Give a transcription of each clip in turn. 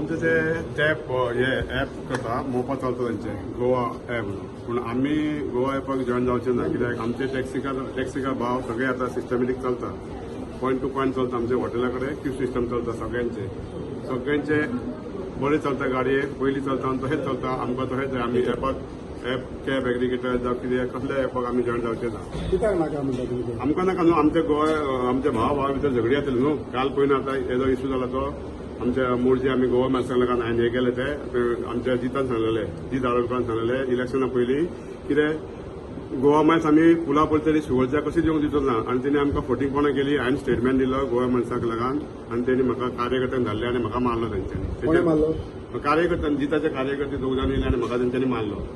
आमचे ते टॅप हे ॲप करता, मोपा चलता तेंचे गोवा ॲप म्हणून. पूण आमी गोवा ॲपाक जॉयन जावचे ना, कित्याक आमचे टॅक्सीकार भाव सगळे आतां सिस्टमॅटीक चलता, पॉयंट टू पॉयंट चलता. आमच्या हॉटेला कडेन क्यू सिस्टम चलता, सगळ्यांचे सगळ्यांचे बरें चलता. गाडये पयलीं चलता आनी तशेंच चलता. आमकां तशेंच जाय. आमी ॲपाक, ॲप कॅब एग्रिगेटर जावं कितें, कसल्या ॲपाक आमी जॉयन जावचे ना. कित्याक नाका म्हणटा तुमी ते? आमकां नाका न्हू. आमच्या गोवा, आमच्या भावा भावा भितर झगडी जातली न्हू. काल पळय आतां हेजो इशू जाला तो आमच्या मोरजे आमी गोवा मायल्साक हांवें हें केलें ते आमच्या जितान सांगलेले, जीत आरोलकारान सांगलेले इलेक्शना पयलीं, कितें गोवा मायल्स आमी पुला पलतडी शिवोलच्या कशी दिवंक दिवचो ना. आनी तेणी आमकां फटींगपणां केली. हांवें स्टेटमेंट दिलो गोवा मायल्साक लागून आनी तेणी म्हाका कार्यकर्त्यांक धाडले आनी म्हाका मारलो तेंच्यांनी. कोणें मारलो? कार्यकर्त्यांनी, जिताचे कार्यकर्ते दोग जाण येयले आनी म्हाका तेंच्यांनी मारलो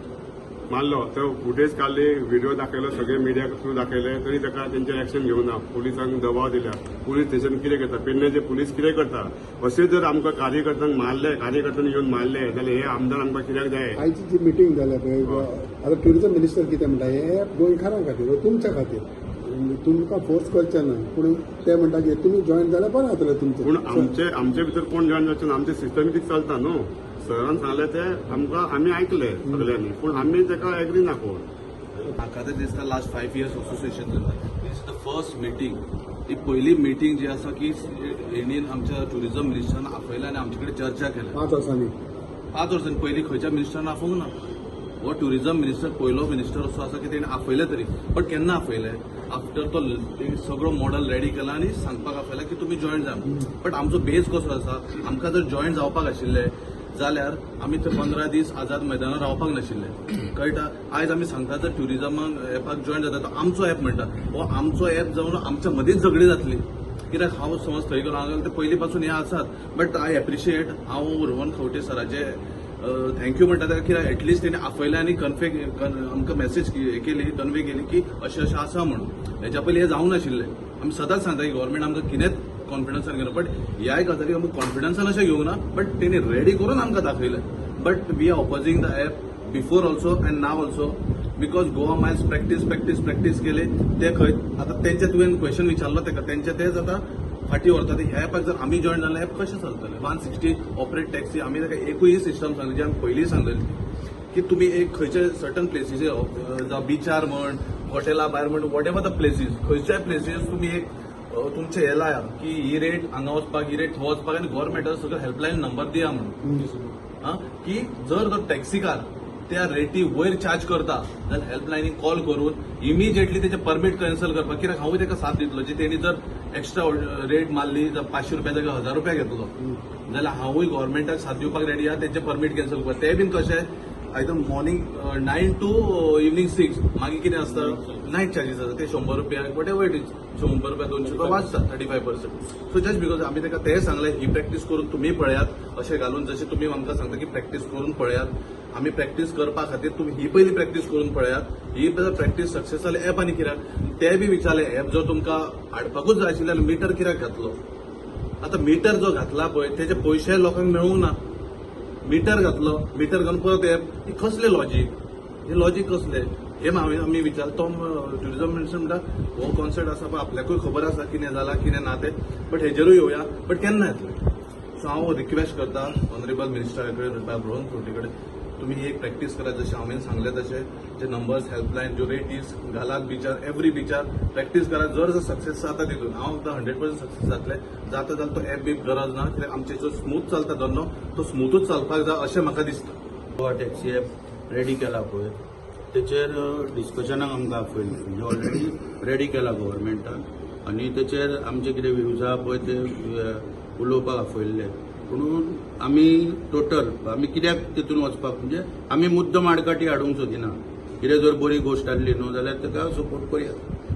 मारलो. तो फुटेज काडली, व्हिडिओ दाखयलो, सगळे मिडिया थ्रू दाखयले, तरी ताका तेंचेर एक्शन घेवना. पुलिसांक दबाव दिल्या. पुलीस स्टेशन कितें करता? पेडण्याचे पुलीस कितें करता? अशें जर आमकां कार्यकर्त्यांक मारले, कार्यकर्त्यांनी येवन मारले जाल्यार हे आमदार आमकां कित्याक जाय? आयची जी मिटींग जाल्या पळय, आतां ट्युरिझम मिनिस्टर कितें म्हणटा, हे ॲप गोंयकारां खातीर हो, तुमच्या खातीर, तुमकां फोर्स करचे ना. पूण ते म्हणटा की तुमी जॉयन जाल्यार बरें जातलें तुमचें. पूण आमचे आमचे भितर कोण जॉयन जावचे ना. आमचे सिस्टमॅटीक चलता न्हू. सरान सांगलें ते आमकां, आमी आयकले सगल्यांनी, पूण आमी ताका एग्री ना कोण. म्हाका तरी दिसता, लास्ट 5 इयर्स असोसिएशन करता, this is the first meeting, ही पयली मिटींग जी आसा की हेणीन आमच्या ट्युरिझम मिनिस्टरान आपयला आनी आमचे कडेन चर्चा केल्या. 5 वर्सांनी. 5 वर्सांनी. पयलीं खंयच्या मिनिस्टरान आपोवंक ना. हो ट्युरिझम मिनिस्टर पयलो मिनिस्टर असो आसा की तेणी आपयले तरी. बट केन्ना आपयले? आफ्टर तो तेणी सगळो मॉडल रेडी केला आनी सांगपाक आपयला की तुमी जॉयन जा. बट आमचो बेज कसो आसा, आमकां जर जॉयन जावपाक आशिल्ले जाल्यार आमी ते 15 दीस आझाद मैदानार रावपाक नाशिल्ले, कळटा? आयज आमी सांगता, जर ट्युरिझमाक एपाक जॉयन जाता, तो आमचो एप म्हणटा, हो आमचो एप जावन आमच्या मदींच झगडी जातली. कित्याक हांव समज थंय गेलो हांगा गेलो, ते पयलीं पासून हे आसात. बट I appreciate, हांव रोहन खंवटे सराचे thank you म्हणटा ताका, कित्याक एटलिस्ट तेणी आपयलें आनी कन्फे आमकां मेसेज केली, कन्वे केली की अशें अशें आसा म्हणून. हेच्या पयलीं हें जावंक नाशिल्लें. आमी सदांच सांगता की गव्हर्मेंट आमकां कितेंच कॉन्फिडन्सान घेना, बट ह्याय गजालीक आमकां कॉन्फिडन्सान अशें घेवंक ना, बट तेणी रेडी करून आमकां दाखयलें. But we are opposing the app before also and now also, because Goa Miles practice, practice, practice केले ते खंय आतां तेंचे तुवें क्वेश्चन विचारलो तेका, तेंचे तेच आतां फाटीं व्हरता. ते ह्या एपाक जर आमी जॉयन जाल्यार एप कशें चलतलें? 160 ऑपरेट टॅक्सी, आमी ताका एकूय सिस्टम सांगली जी आमी पयलीं सांगलेली की तुमी एक खंयचे सर्टन प्लेसीचेर, जावं बिचार म्हण, हॉटेला भायर म्हण, what ever the places, खंयच्याय प्लेसीस तुमी एक तुमचें हें लाया की ही रेट हांगा वचपाक, ही रेट थंय वचपाक, आनी गव्हर्मेंटाचो सगळो हेल्पलायन नंबर दिया म्हणून आं, की जर तो टॅक्सीकार त्या रेटी वयर चार्ज करता जाल्यार हेल्पलायनीक कॉल करून इमिजिएटली तेचे परमीट कॅन्सल करपाक. कित्याक हांवूय ताका साथ दितलो. जी तेणी जर एक्स्ट्रा रेट मारली, जर 500 रुपया जाग्यार 1000 रुपया घेतलो जाल्यार हांवूय गव्हर्मेंटाक साथ दिवपाक रेडी आहा तेंचे परमीट कॅन्सल करपाक. ते बीन कशें, आयदर मॉर्निंग 9 टू इवनींग 6, मागीर कितें आसता, नायट चार्जीस आसता, ते 100 रुपया, what ever it is, 100 रुपया, 200 रुपया वाचता, 35%. सो जस्ट because आमी ताका तें सांगलें, ही प्रॅक्टीस करून तुमी पळयात अशें घालून, जशें तुमी आमकां सांगता की प्रॅक्टीस करून पळयात, आमी प्रॅक्टीस करपा खातीर तुमी ही पयली प्रॅक्टीस करून पळयात. ही प्रॅक्टीस सक्सेस जाली, एप आनी कित्याक? ते बी विचारले, एप जर तुमकां हाडपाकूच जाय आशिल्लें जाल्यार मिटर कित्याक घातलो? आतां मिटर जो घातला पळय, तेजे पयशे लोकांक मेळूंक ना. मिटर घातलो, मिटर घालून परत एप, ही कसलें लॉजीक? हे लॉजीक कसलें हे हांवें आमी विचार. तो ट्युरिझम मिनिस्टर म्हणटा, हो कॉन्सर्ट आसा पळय, आपल्याकूय खबर आसा कितें जालां कितें ना तें, बट हेजेरूय येवया, बट केन्ना येतलें? सो हांव रिक्वेस्ट करता ऑनरेबल मिनिस्टरा कडेन, बाब रोहन खंवटे कडेन, तुमी ही एक प्रॅक्टीस करा, जशें हांवें सांगलें तशें, जे नंबर्स, हेल्पलायन, ज्यो रेटीस घालात बिचार, एवरी बिचार प्रॅक्टीस करा. जर जर सक्सेस जाता तितून, हांव 100% सक्सेस जातले. जाता जाल्यार तो एप बी गरज ना, कित्याक आमचे जो स्मूथ चलता धंदो, तो स्मुथूच चलपाक जाय अशें म्हाका दिसता. गोवा टॅक्सी ॲप रेडी केला पळय, तेचेर डिस्कशनाक आमकां आपयलें. म्हणजे ऑलरेडी रेडी केला गव्हर्मेंटान आनी तेचेर आमचे कितें व्यूज आहा पळय, ते उलोवपाक आपयल्ले. पुणून आमी टोटल आमी कित्याक तितून वचपाक, म्हणजे आमी मुद्दम आडकाठी हाडूंक सोदिना. कितें जर बरी गोश्ट आहली न्हू जाल्यार ताका सपोर्ट करया.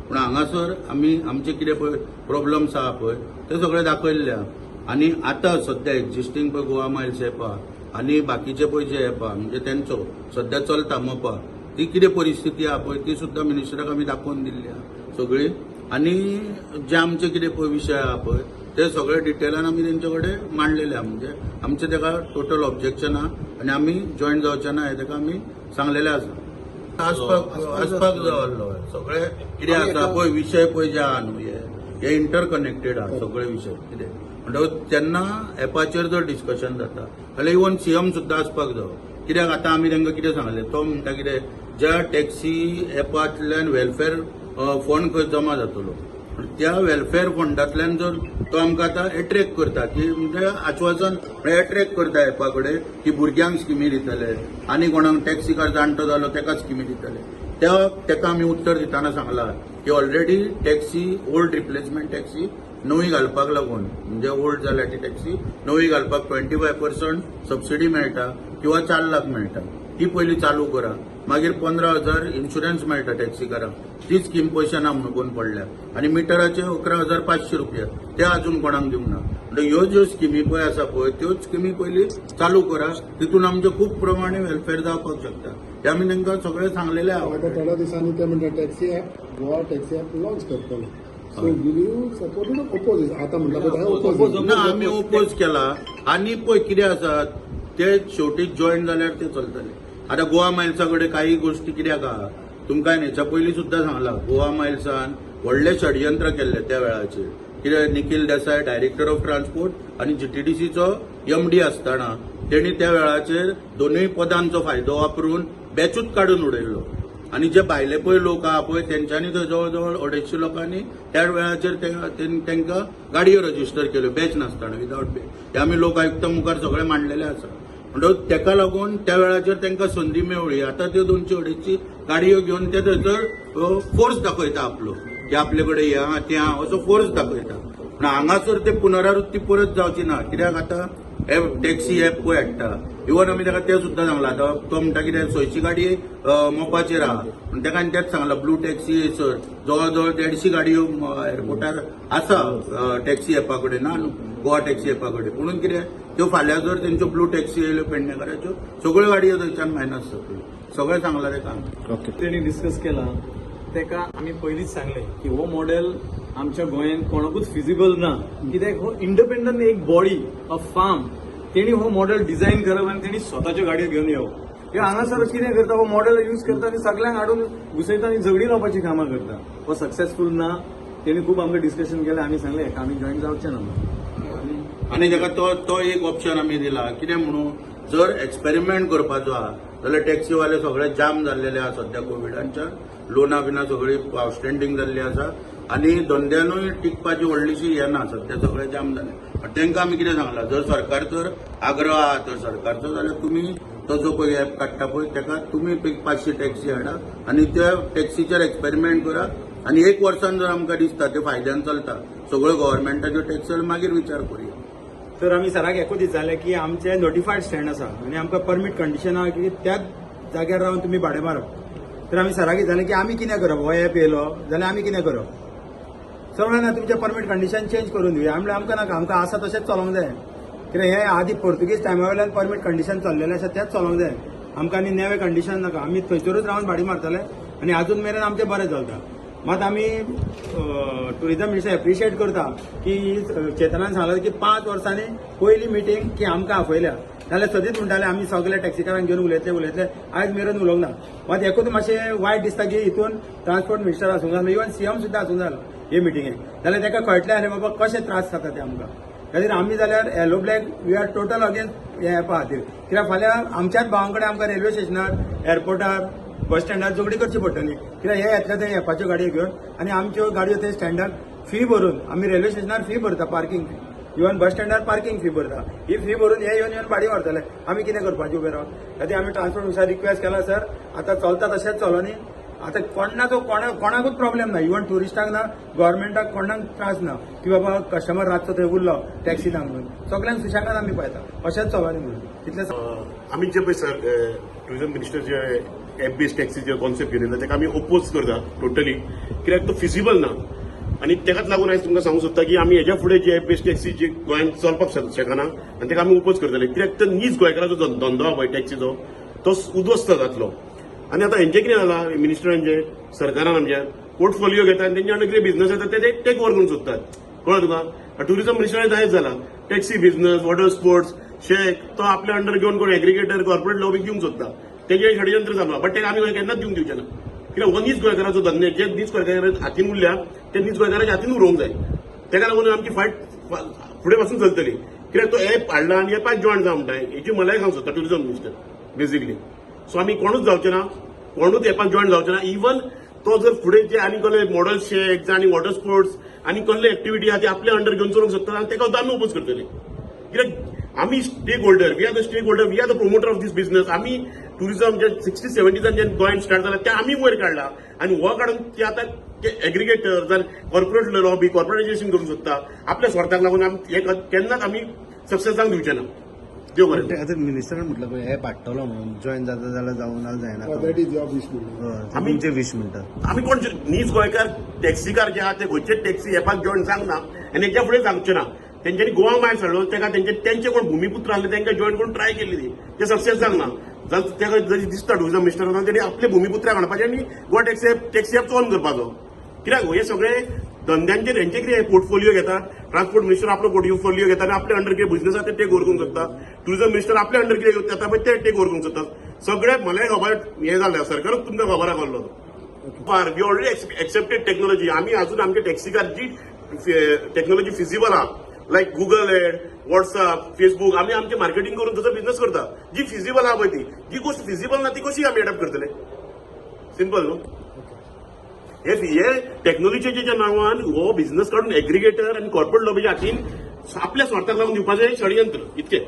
पूण हांगासर आमी आमचे कितें पळय प्रॉब्लम्स आहा पळय, ते सगळे दाखयल्ले आहा. आनी आतां सद्या एक्झिस्टींग पळय गोवा मायल्स एप आहा आनी बाकीचे पळय जे एप आहा, म्हणजे तेंचो सद्या चलता मोपा, ती कितें परिस्थिती आहा पळय, ती सुद्दां मिनिस्टराक आमी दाखोवन दिल्ली आहा सगळी. आनी जे आमचे कितें पळय विशय आहा पळय, ते सगळे डिटेलान आमी तेंचे कडेन मांडलेले आहा. म्हणजे आमचे तेका टोटल ऑब्जेक्शन आहा आनी आमी जॉयन जावचे ना हें तेका आमी सांगलेलें आसा. आसपाक आसपाक जाय आहलो. सगळे कितें आसा पळय, विशय पळय जे आहा न्हू, हे हे इंटरकनेक्टेड आहा सगळे विशय कितें. म्हणटकूच तेन्ना एपाचेर जर डिस्कशन जाता जाल्यार इवन सीएम सुद्दां आसपाक जावो. कित्याक आतां आमी तांकां कितें सांगलें, तो म्हणटा कितें ज्या टॅक्सी एपांतल्यान वेलफेअर फंड खंय जमा जातलो, त्या वेलफेअर फंडांतल्यान जर तो आमकां आतां एट्रॅक्ट करता की म्हणजे आश्वासन एट्रॅक्ट करता एपा कडेन की भुरग्यांक स्किमी दितले आनी कोणाक टॅक्सीकार जाणटो जालो ताका स्किमी दितले. त्या ताका आमी उत्तर दितना सांगलां की already taxi old replacement taxi नवी घालपाक लागून, म्हणजे ओल्ड जाल्या ती टॅक्सी नवी घालपाक 25% सबसिडी मेळटा किंवा 4 लाख मेळटा, ती पयलीं चालू करा. मागीर 15,000 इन्शुरन्स मेळटा टॅक्सीकारांक, ती स्कीम पयशे ना म्हणून पडल्या. आनी मिटराचे 11,500 रुपया ते अजून कोणाक दिवंक ना. म्हणटा ह्यो ज्यो स्किमी पळय आसा पळय त्यो स्किमी पयलीं चालू करा, तितून आमचें खूब प्रमाणे वेलफेअर जावपाक शकता. हें आमी तांकां सगळें सांगलेलें आहा. आतां थोड्या दिसांनी ते म्हणटा taxi app, Goa taxi app launch करतले. So will you support oppose? आतां म्हणटा पळय ओपोज. ना, आमी ओपोज केला. आनी पळय कितें आसा ते शेवटी जॉईन जाल्यार ते चलतले. आतां गोवा मायल्सा कडेन काही गोश्टी कित्याक आहा, तुमकां हांवें हेच्या पयलीं सुद्दां सांगलां, गोवा मायल्सान व्हडलें षडयंत्र केल्लें त्या वेळाचेर. कितें Nikhil Desai director of transport आनी जीटीडीसीचो एमडी आसतना तेणी त्या वेळाचेर दोनूय पदांचो फायदो वापरून बॅचूच काडून उडयल्लो. आनी जे भायले पळय लोक आहा पळय तेंच्यांनी थंय जवळ जवळ 250 लोकांनी त्या वेळाचेर तांकां गाडयो रजिस्टर केल्यो बॅच नासतना, विदावट बॅच. हे आमी लोक आयुक्ता मुखार सगळे मांडलेले आसा. म्हणटकूच तेका लागून त्या वेळाचेर तांकां संदी मेवळी. आतां त्यो 200 250 गाडयो घेवन ते थंयसर फोर्स दाखयता आपलो की आपले कडेन हें आहा तें आहा असो फोर्स दाखयता. पूण हांगासर ते पुनरावृत्ती परत जावची ना. कित्याक आतां एप टॅक्सी एप पळय हाडटा, इवन आमी ताका तें सुद्दां सांगलां. आतां तो म्हणटा कितें 600 गाडी मोपाचेर आहा, पूण ताका आनी तेंच सांगलां ब्लू टॅक्सी सर जवळ जवळ 150 गाडयो एअरपोर्टार आसा टॅक्सी एपा कडेन ना न्हू, गोवा टॅक्सी एपा कडेन. पुणून कितें त्यो फाल्यां जर तेंच्यो ब्लू टॅक्सी येयल्यो पेडणेकाराच्यो, सगळ्यो गाडयो थंयच्यान मायनस जातल्यो. सगळें सांगलां ताका आमी. तेणी डिस्कस केला तेका आमी पयलींच सांगलें की हो मॉडेल आमच्या गोंयांत कोणाकूच फिजिबल ना, कित्याक हो इंडिपेंडंट एक बॉडी ऑफ फार्म तेणी हो मॉडेल डिझायन करप आनी तेणी स्वताच्यो गाडयो घेवन येवप. कित्याक हांगासर कितें करता, हो मॉडेल यूज करता आनी सगल्यांक हाडून घुसयता आनी झगडी लावपाची कामां करता. हो सक्सेसफूल ना. तेणी खूब आमकां डिस्कशन केलें. आमी सांगलें हेका आमी जॉईन जावचे ना. आनी ताका तो तो एक ऑप्शन आमी दिला, कितें म्हणून जर एक्सपेरिमेंट करपाचो आहा जाल्यार टॅक्सीवाले सगळे जाम जाल्लेले आहा सद्या कोविडांच्या, लोनां बिनां सगळीं आवटस्टँडींग जाल्ली आसा आनी धंद्यानूय टिकपाची व्हडलीशी हें ना, सद्या सगळे जाम जाले. तांकां आमी कितें सांगलां, जर सरकार जर आग्रह आहा तर सरकारचो जाल्यार तुमी तो जो पळय एप काडटा पळय ताका तुमी 500 टॅक्सी हाडा आनी त्या टॅक्सीचेर एक्सपेरिमेंट करा आनी एक वर्सान जर आमकां दिसता ते फायद्यान चलता सगळ्यो गव्हर्मेंटाच्यो टॅक्सी जाल्यार मागीर विचार करुया. तर आमी सराक एकूच विचारलें की आमचे नोटिफायड स्टँड आसा आनी आमकां परमीट कंडिशन आहा की त्याच जाग्यार रावन तुमी भाडें मारप. तर आमी सराक विचारलें की आमी कितें करप, हो एप येयलो जाल्यार आमी कितें करप? सर म्हणलें ना, तुमचें परमीट कंडिशन चेंज करून दिवया. म्हणल्यार आमकां नाका, आमकां आसा तशेंच चलोंक जाय. कित्याक हें आदी पोर्तुगीज टायमा वयल्यान परमीट कंडिशन चल्लेलें आसा तेंच चलोंक जाय आमकां, आनी नवें कंडिशन नाका. आमी थंयसरूच रावन भाडी मारताले आनी आजून मेरेन आमचें बरें चलता. मात आमी टुरिजम मिनिस्टर एप्रिशिएट करता की चेतनान सांगलां की 5 वर्सांनी पयली मिटींग की आमकां आपयल्या. नाल्यार सदींच म्हणटाले आमी सगळे टॅक्सीकारांक घेवन उलयतले उलयतले, आयज मेरेन उलोवंक ना. मात एकूच मातशें वायट दिसता की हितून ट्रान्सपोर्ट मिनिस्टर आसूंक जाय, इवन सीएम सुद्दां आसूंक जाय हे मिटिंगेक, जाल्यार ताका कळटलें आरे बाबा कशे त्रास जाता ते आमकां. खातीर आमी जाल्यार yellow black we are total against ह्या एपा खातीर, कित्याक फाल्यां आमच्याच भावां कडेन आमकां रेल्वे स्टेशनार, एअरपोर्टार, बस स्टँडार झगडी करची पडटली. कित्याक हे येतले ते एपाच्यो गाडयो घेवन आनी आमच्यो गाडयो ते स्टँडार फी भरून, आमी रेल्वे स्टेशनार फी भरता पार्किंग फी, इवन बस स्टँडार पार्किंग फी भरता, ही फी भरून हे येवन येवन भाडी मारतले. आमी कितें करपाचें उबें रावन? खातीर आमी ट्रान्सपोर्ट मिनिस्टर रिक्वेस्ट केला, सर आतां चलता तशेंच चलोनी. आतां कोणाचो कोणाकूच प्रॉब्लेम ना, इवन ट्युरिस्टांक ना, गव्हर्मेंटाक कोणाक त्रास ना की बाबा कस्टमर रातचो थंय उरलो टॅक्सी ना म्हणून. सगळ्यांक सुशेगाद आमी पळयता, अशेंच चलोनी म्हणून तितलें. आमी जे पळय सर टुरिझम मिनिस्टर जे एप बेस्ड टॅक्सीचे कॉन्सेप्ट घेवन येयला ताका आमी ओपोज करता टोटली, कित्याक तो फिजिबल ना. आनी ताकाच लागून आयज तुमकां सांगूंक सोदता की आमी हेज्या फुडें जी एप बेस्ड टॅक्सी जी गोंयांत चलपाक शकना आनी ताका आमी ओपोज करतले, कित्याक तो नीज गोंयकाराचो धंदो आहा पळय टॅक्सीचो तो उद्ध्वस्त जातलो. आनी आतां हेंचें कितें जालां, मिनिस्टरांचें सरकारान आमच्या पोर्टफोलिओ घेता आनी तेंच्या अंडर कितें बिझनस येता ते टेक ओवर करूंक सोदतात. कळ्ळें तुका? टुरिझम मिनिस्टरान जायत जाला taxi business, water sports, shack तो आपल्या अंडर घेवन कोण एग्रिगेटर कॉर्पोरेट लॉबीक दिवंक सोदता. तेजें षडयंत्र चालू आहा, बट ते आमी केन्नाच दिवंक दिवचे ना, कित्याक हो नीज गोंयकाराचो धंदे जे नीज गोंयकाराच्या हातीन उरल्या ते नीज गोंयकाराच्या हातीन उरोवंक जाय. ताका लागून आमची फायट फुडें पासून चलतली. कित्याक तो एप हाडला आनी एपाक जॉयन जाव म्हणटा, हेची मलाय सांगूंक सोदता टुरिजम मिनिस्टर बेसिकली. सो आमी कोणूच जावचे ना, कोणूच एपाक जॉयन जावचे ना. इवन तो जर फुडें जे आनी कसले मॉडल शेक्स आनी वॉटर स्पोर्ट्स आनी कसले एक्टिविटी आहा ते आपल्या अंडर घेवन चलोवंक शकता आनी तेका सुद्दां आमी ओपोज करतले. कित्याक आमी stake holder, we are the stake holder, we are the promoter of this business. आमी टुरिझम जे 60 70सान जे गोंयांत स्टार्ट जाला ते आमी वयर काडला आनी हो काडून ते आतां एग्रिगेटर जावं कॉर्पोरेट लॉबी, कॉर्पोरेटायझेशन करूंक सोदता आपल्या स्वार्थाक लागून. आमी हे केन्नाच आमी सक्सेस जावंक दिवचे ना. देव बरें करूं. आतां मिनिस्टरान म्हटलं पळय, एप हाडटलो म्हणून, जॉयन जाता जाल्यार जावं, नाजाल्यार जायना. That is your wish म्हणटा. हय, तुमचे वीश म्हणटा. आमी कोण नीज गोंयकार टॅक्सीकार जे आहा ते खंयचे टॅक्सी एपाक जॉयन जावंक ना आनी हेच्या फुडें जावचे ना. तेंच्यांनी गोवा मायल्स हाडलो, तेका तेंचे तेंचे कोण भुमीपुत्र आहले तेंकां जॉयन करून ट्राय केल्ली, ती ते सक्सेस जावंक ना. जाल्यार तेका जरी दिसता टुरिजम मिनिस्टर, तेणी आपले भुमीपुत्राक हाडपाचे आनी गोवा टॅक्सी एप चोन करपाचो. कित्याक हे सगळे धंद्यांचेर हेंचे कितें पोर्टफोलिओ घेतात. ट्रान्सपोर्ट मिनिस्टर आपलो पोर्टफोलिओ घेता आनी आपले अंडर कितें बिझनेस आहा ते टेक ओवर करूंक शकता. टुरिझम मिनिस्टर आपले अंडर कितें घेता पळय ते टेक ओवर करूंक शकतात. सगळे मलाय खबर हें जालें, सरकारूच तुमकां खबर आसलो. फार we already accepted technology. आमी अजून आमच्या टॅक्सीकार जी टेक्नॉलॉजी फिजिबल आहा, लायक गुगल एड, व्हॉट्सअप, फेसबूक, आमी आमचे मार्केटिंग करून ताचो बिझनेस करता. जी फिजिबल आहा पळय ती. जी गोश्ट फिजिबल ना ती कशी आमी एडप्ट करतले? सिंपल न्हू? हे हे टेक्नॉलॉजीच्या नांवान हो बिझनेस काडून एग्रिगेटर आनी कॉर्पोरेट लॉबीच्या हातीन आपल्या स्वार्थाक लागून दिवपाचें षडयंत्र इतकें.